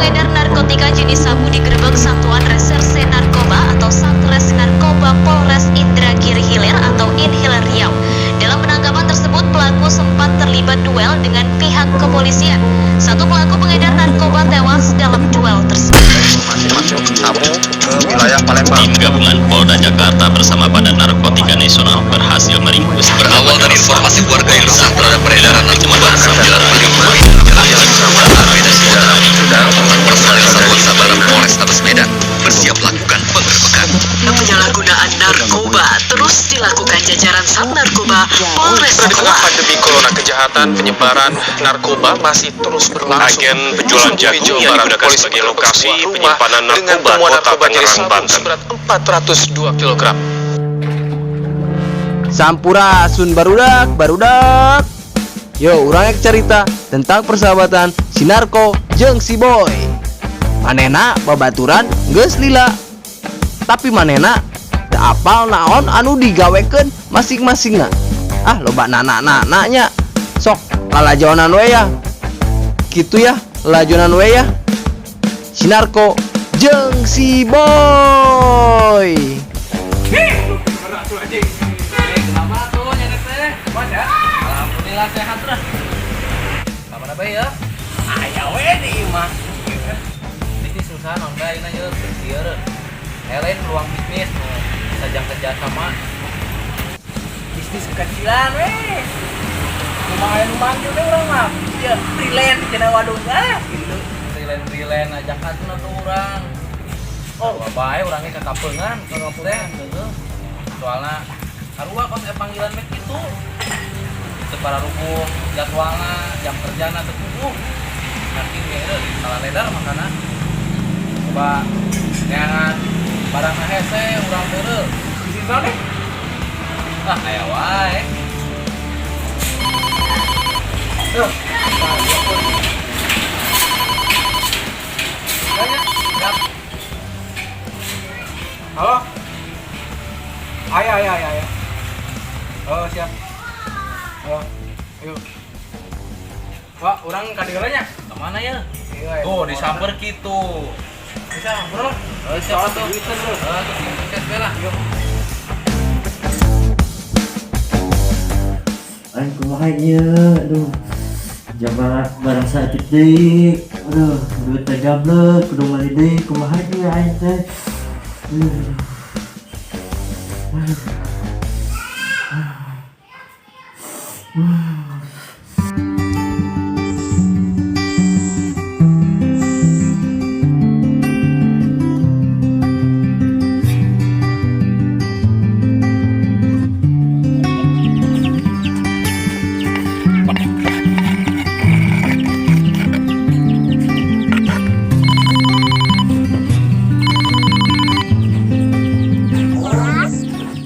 Pengedar narkotika jenis sabu digerebek Satuan Reserse Narkoba atau Satres Narkoba Polres Indragiri Hilir atau Inhilir Riau. Dalam penangkapan tersebut, pelaku sempat terlibat duel dengan pihak kepolisian. Satu pelaku pengedar narkoba tewas dalam duel tersebut. Masih masuk sabu ke wilayah Palembang. Tim gabungan Polda Jakarta bersama Badan Narkotika Nasional berhasil meringkus. Berawal dari informasi warga yang resah terhadap peredaran narkoba di Jalan Palembang, Jalan Jalan personel Satuan Sabara Polrestabes Medan bersiap lakukan penggerbekan. Penyalahgunaan narkoba terus dilakukan jajaran Satnarkoba Polres Di tengah Goa. Pandemi corona, kejahatan penyebaran narkoba masih terus berlangsung. Agen penjualan Di Sukabumi, jagung Jawa yang Barat, digunakan polisi sebagai menggerebek lokasi sebuah rumah penyimpanan dengan narkoba temuan Kota narkoba jenis Tangerang, sabu Banten. Seberat 402 kg. Sampurasun, barudak, barudak. Yo, urang ek cerita tentang persahabatan si Narko jeung si Boy. Manehna babaturan geus lila. Tapi manehna teu apal naon anu digawekeun masing-masingna. Ah, loba nana nya. Sok lalajonan we ya. Gitu ya, lalajonan we ya. Si Narko jeung si Boy. Kenapa tuh nyerek teh? Ya? Alhamdulillah sehat lah. Kabar apa ya? Aya we di imah. Bisnis susah non bae ayeuna ye kieu. Aya lain peluang bisnis nu sajang kerja sama. Bisnis kekecilan weh, lumayan manggil deh urang mah ya, freelance cenah, waduh, ah gitu. Freelance freelance ajakan tuh tuh urang. Oh, bae urangnya ke kapeungan, ke teh heueuh. Soalna sarua kos panggilan mek kitu. Teu pararuguh jadwalna, jam kerjana teu puguh. Yakin ge euy, salah ledar makana. Coba neangan barang hese urang deureuh. Bisnis naon deh? Ah, aya wae. Tuh, nah, telepon. Banyak siap. Halo, ayah, ayah, ayah, ayah. Oh, siap. Oh, ayo. Wah, urang ka dieu nya. Kemana ya? Iya. Tuh, disamber kitu. Bisa, bro. Oh, siap tuh. Duitan, bro. Oh, tuh, sukses be lah. Yuk. Aing kumaha ieu, aduh. Jabat barang saeutik deui. Aduh, duit teh gablek, kudu meuli deui, kumaha ieu aing teh. Aduh. Aduh. Aduh.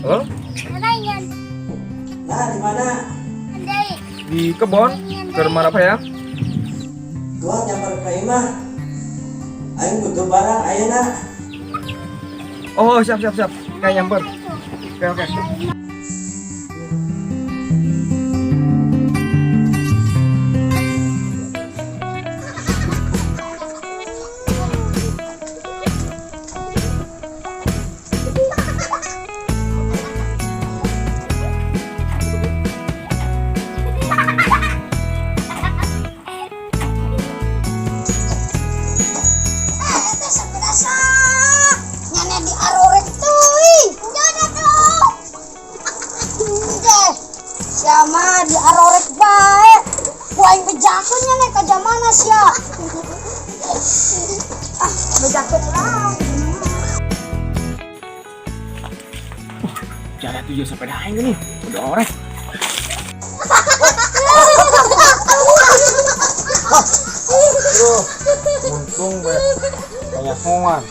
Halo? Nah, di mana? Di kebon, ke rumah apa ya? Gua nyamper ke imah. Aing butuh barang ayeuna. Oh, siap siap siap. Kayak nyamper. Oke oke. Nyana di arorek teuing. Nyana tuh. Deh. Siapa di arorek bae. Ku aing bejakeun nyana ka jamana sia. Ah, bejakeun lah. Jalan tuh sepeda aing nih, udah orek. Aduh, untung gue banyak ngomongan.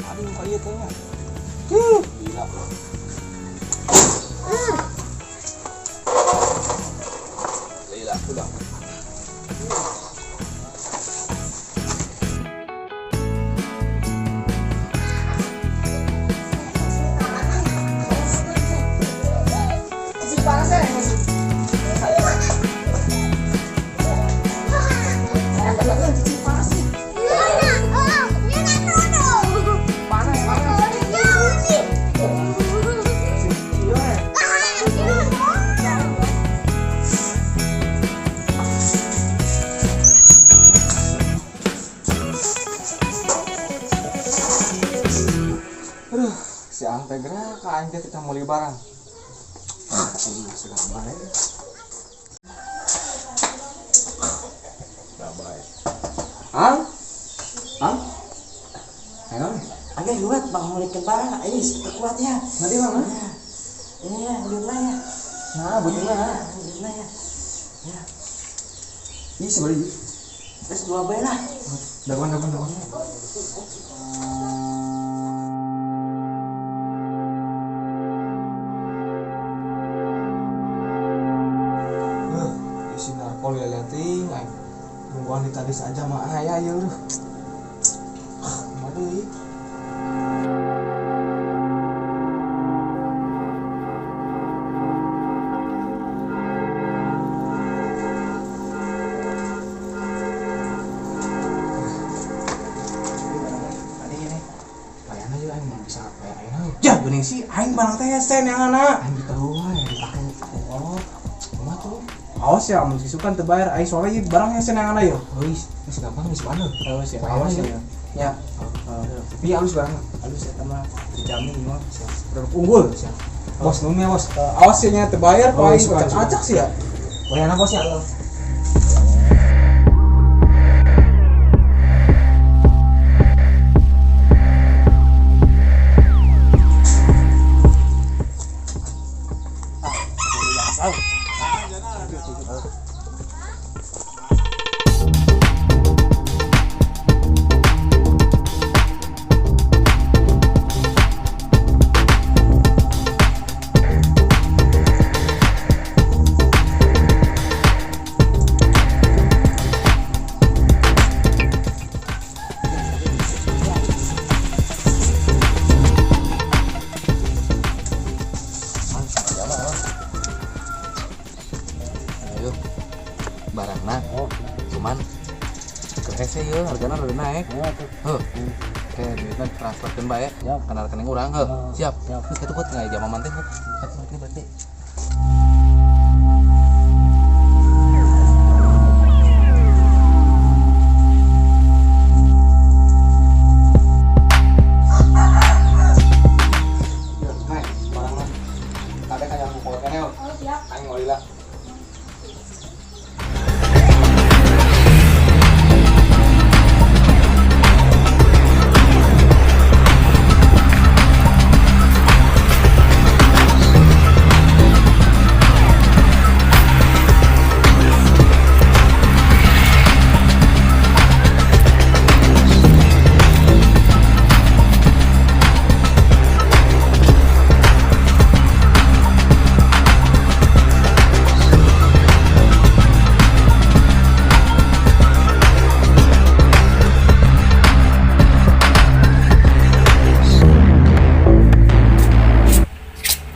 Aduh, kok iya teh. Gila. Gila, udah. Masih panas ya? Masih. teh gerak ka aing teh kita meuli barang. Aing mah segala bae. Bae. Ang? Ang? Ayo. Agak luat bang meulikeun barang aing kuat ya. Nanti mana? Iya, duitna ya. Nah, butuhna. Duitna ya. Ya. Ih, sebeli. Terus dua bae lah. Dagoan, dagoan, dagoan. Isi narkol ya liatin, aing. Nungguan di tadi saja mah aya ya udah. Kumaha deui? Ya geuning sih aing barang teh hese neanganna. Aing ditahu wae ditahu ku kolot. Kumaha tuh? Awas ya amun sisukan teu bayar aing soalnya ieu barang hese neanganna yeuh. Heuis, geus gampang geus mana? Halus ya, awas ya. Ya. Tapi halus barang. Halus eta mah dijamin mah. Produk unggul. Bos nuhun ya, Bos. Awas ya nya teu bayar ku aing acak sih ya. Wayana bosnya. Ayo barangna cuman hese yeuh hargana rada naik. Heuh. Oke, duitna transferkeun bae kana rekening urang heuh. Siap. Geus kitu kuat nggak jamaman teh. Berarti berarti. Naik barangna. Kabeh ka yang kolot keneh. Oh, siap. Aing ngoli lah.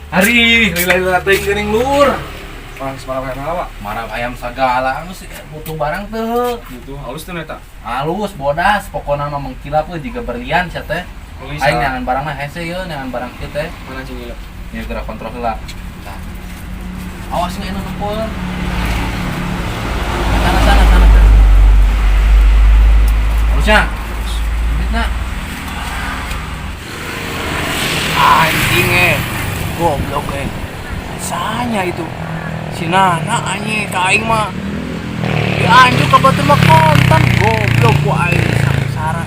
Hari, lila-lila teuing geuning lur. Orang semalam ayam apa? Marah ayam sagala anu sih butuh barang teu. Butuh halus teu eta. Halus bodas pokona mah mengkilap euy jiga berlian sia teh. Aing neangan barangna hese ieu neangan barang kieu teh. Mana cing ieu? Ieu geura kontrol heula. Tah. Awas nya anu nempel. Sana sana sana. Halusnya. Duitna. Anjing goblok Sanya itu. Si Nana anjing ka aing mah. Dianjuk ka batur mah kontan goblok ku aing sangsara.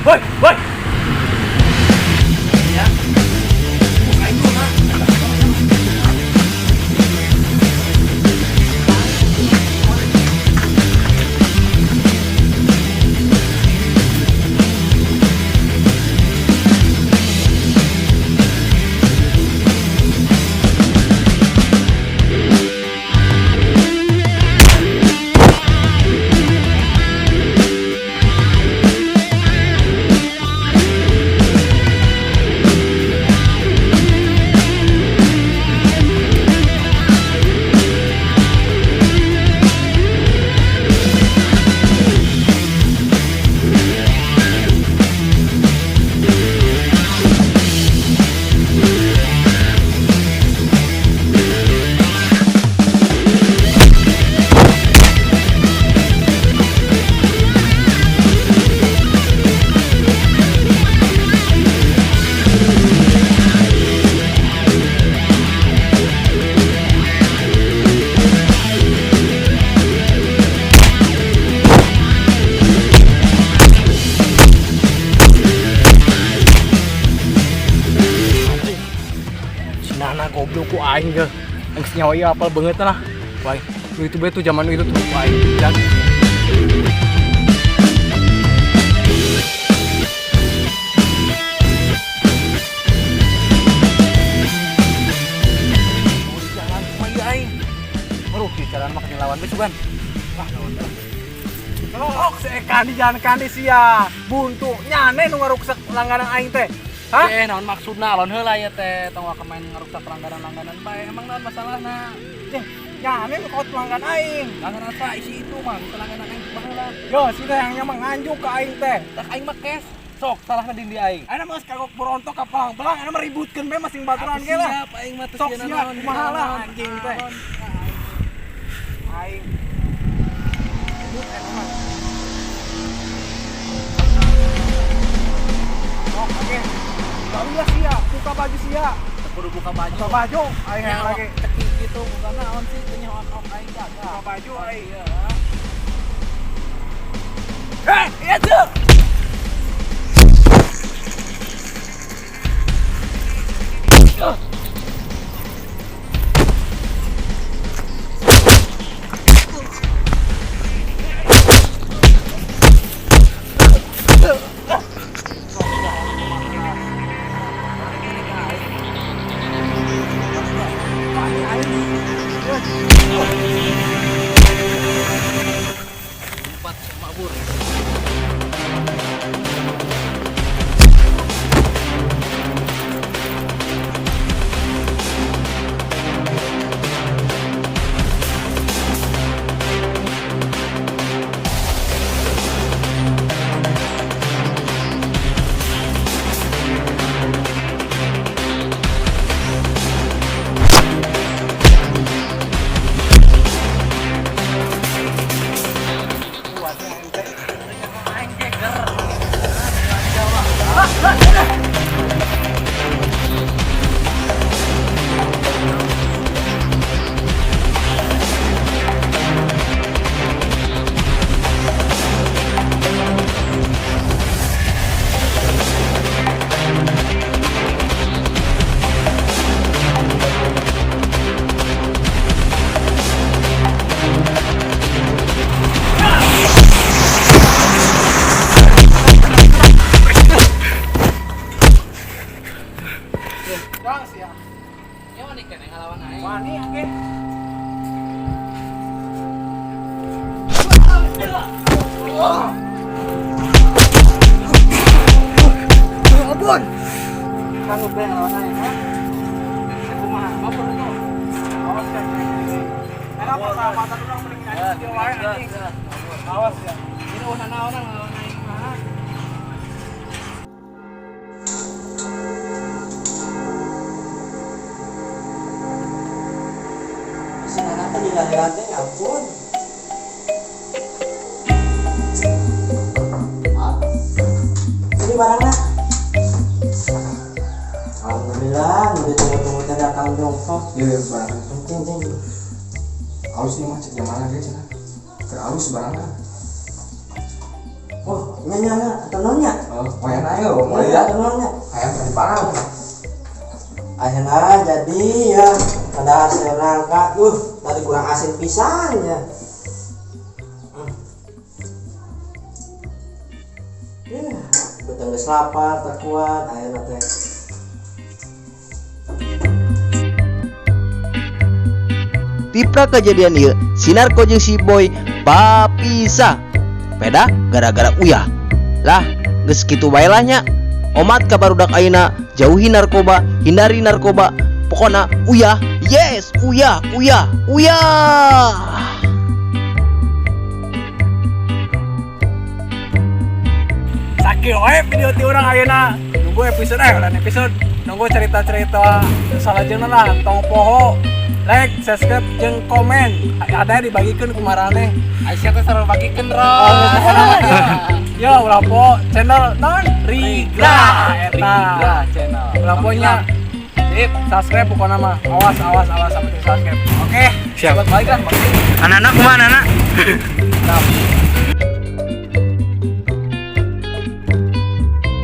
Woi, woi. Ya. Aing mah. Wah, aing ge geus nyawa ieu apal beungeut lah. Wah, nu itu bae tuh zaman itu tuh. Wah, aing dan jalan kumaha ieu aing. Merugi jalan mah lawan we sugan. Wah, lawan lah. Sok si Kandi jalan kandi sia. Buntu nyane nu ngaruksak langganan aing teh. Hah? Eh, naon maksudna alon heula ya teh, tong waka main ngaruksak langganan-langganan bae. Emang naon masalahna? Eh, nyane nu kaut langganan aing. Langganan apa isi itu mah, langganan aing baheula. Yo, si teh yang mah nganjuk ka aing teh. Tak aing mah cash. Sok salahna di aing. Ayeuna mah geus kagok berontok ka pelang-pelang, ayeuna mah ributkeun bae masing baturan ge lah. Siap aing mah teu Sok siap kumaha lah anjing teh. Aing. Ribut eta mah. Sok oke. Barulah sia, buka baju sia. Kudu buka baju. Buka baju, aing yang lagi cekik gitu, buka naon sih teu nyaho aing jaga. Buka baju aing. Eh, iya tuh. Empat mabur. Bang sia. Ya wani keneh ngalawan aing. Wani oke. Ampun. Sanggup deh ngelawan aing, ha? Kumaha? Mabur itu. Awas ya. Karena persahabatan urang mending anjing kieu wae anjing. Awas ya. Ini ulah naonan ngelawan aing mah. Si anak teh dilari-lari, ya ampun. Ini barangnya. Alhamdulillah, udah tunggu-tunggu teh datang jongkok. Iya, barangnya. Cing, cing. Alus ieu mah cek jamana ge cenah. Keur alus barangna. Oh, nya nya nya, atau naonnya? Oh, lumayan ayo, lumayan. Atau naonnya? Hayang tadi barang. Ayeuna jadi ya ada sayur nangka, tadi kurang asin pisan ya. Ya, beteng geus lapar, tak kuat, ayeuna teh. Tipra kejadian ieu, si Narko jeung si Boy papisah. Peda gara-gara uyah. Lah, geus kitu bae lah nya. Omat ka barudak ayeuna, jauhi narkoba, hindari narkoba. Pokona uyah, yes, uyah, uyah, uyah. Sakieu wae video ti urang ayeuna. Nunggu episode lain episode, nunggu cerita-cerita salajengna lah, tong poho. Like, subscribe, jeung komen. Ada dibagikeun ku maraneh. Aisyah teh sareng bagikeun, Ro. Yo, ulah poho channel non Rigra eta. Rigra channel. Ulah poho nya. Sip, subscribe pokokna mah. Awas, awas, awas sampai subscribe. Oke, Siap. Balik lah. Anak-anak kumaha anak-anak? Siap.